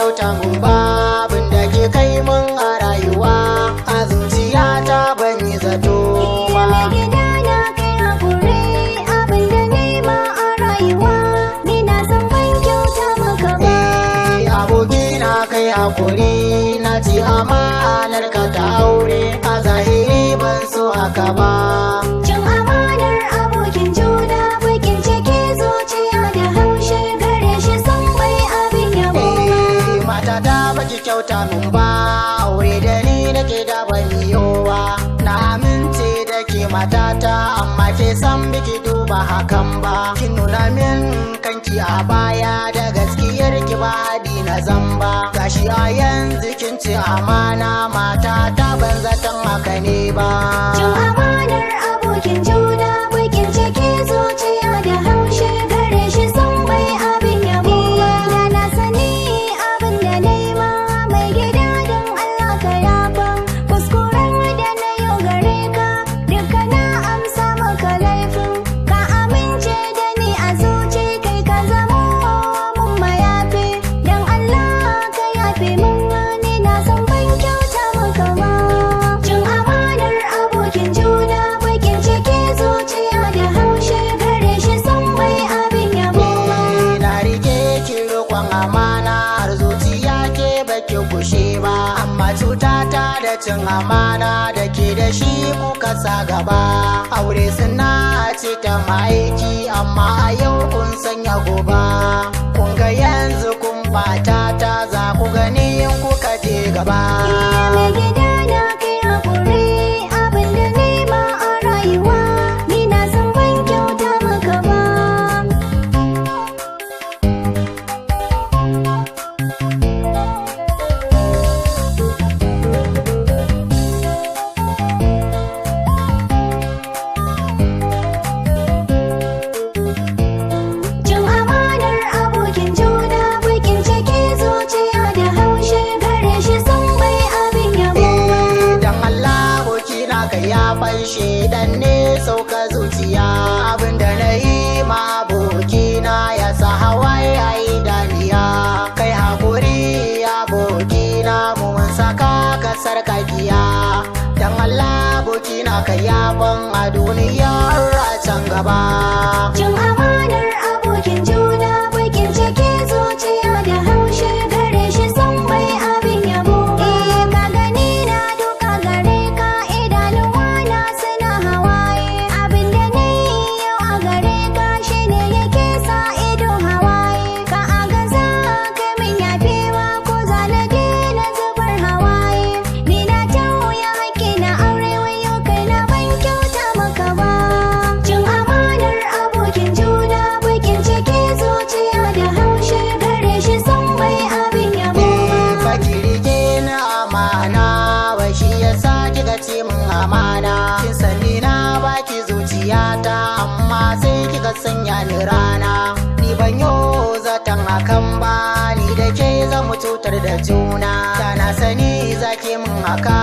kyauta mun ba, abin da ke kai mun a rayuwa a zuciyata ban yi zato ba. Mai gida na, kai haƙuri, abin da nema a rayuwa ni na san ban kyauta maka ba. Eh, abokina, kai hakuri, na ci amanar ka ta aure, a zahiri ban so haka ba. Cin amanar abokin juna, bakin ciki zuciya da haushi gare shi, san bai abin yabo ba. Eh, matata, baki kyauta mun ba, aure da ni nake da ban yiwa. Na amince da ke matata, amma ke san biki duba hakan ba. Kin nuna min kanki a baya, da gaskiyar ki ba haɗi na zamba. Gashi a yanzu kin ci amana matata, ban zaton haka ne ba. Cin amanar abokin juna, bakin ciki zuciya da haushi gare shi, san bai abin yabo ba. Da na sani abin da nema, mai gida, don Allah ka yafa kuskuren da na yau gare ka. Duka na amsa maka laifin ka, amince da ni a zuci, kai ka zamo mun mayafi. Don Allah ka yafe mun, ni na san ban kyauta maka ba. Cin amanar abokin juna, bakin ciki zuciya da haushi gare shi, san bai abin yabo ba. Na rike ki roƙon amana har zuciya, ke baki gushe ba, amma cuta ta da cin amana da ke da shi kuka sa gaba. Aure suna ce ta ma'aiki, amma a yau kun sanya goba. Kun ga yanzu kun bata ta, za ku gani in kuka je gaba. Mai gida na, kai haƙuri, abin da nema a rayuwa ni na san ban kyauta maka ba. Cin amanar abokin juna, bakin ciki zuciya da haushi gare shi, san bai abin yabo ba. Dan Allah abokina, ka ya fanshe dan ne sauka zuciya. Abinda na yi ma abokina ya sa hawaye a idaniya. Kai hakuri abokina, mu mun saka ka sarkakiya. Dan Allah abokina, ka yafan a duniyar a can gaba. Cin amanar abokin juna, bakin ciki zuciya da haushi gare shi, san bai abin yabo ba. Eh, ka gani na duka gare ka, idanuwa na suna hawaye. Abin da na yi yau a gare ka shine yake sa ido hawaye. Ka agaza kai min yafewa, ko za na daina zubar hawaye. Ni na tauya haƙƙi na aure, wayo kai na, ban kyauta maka ba. Cin amanar abokin juna, bakin ciki zuciya da haushi gare shi, san bai abin yabo ba. Baki rike na amana ba, shi yasa kika ce min amana. Kin sani na baki zuciyata, amma sai kika sanya ni rana. Ni ban yo zaton hakan ba, ni da ke zamu cutar da juna. Da na sani zaki min haka.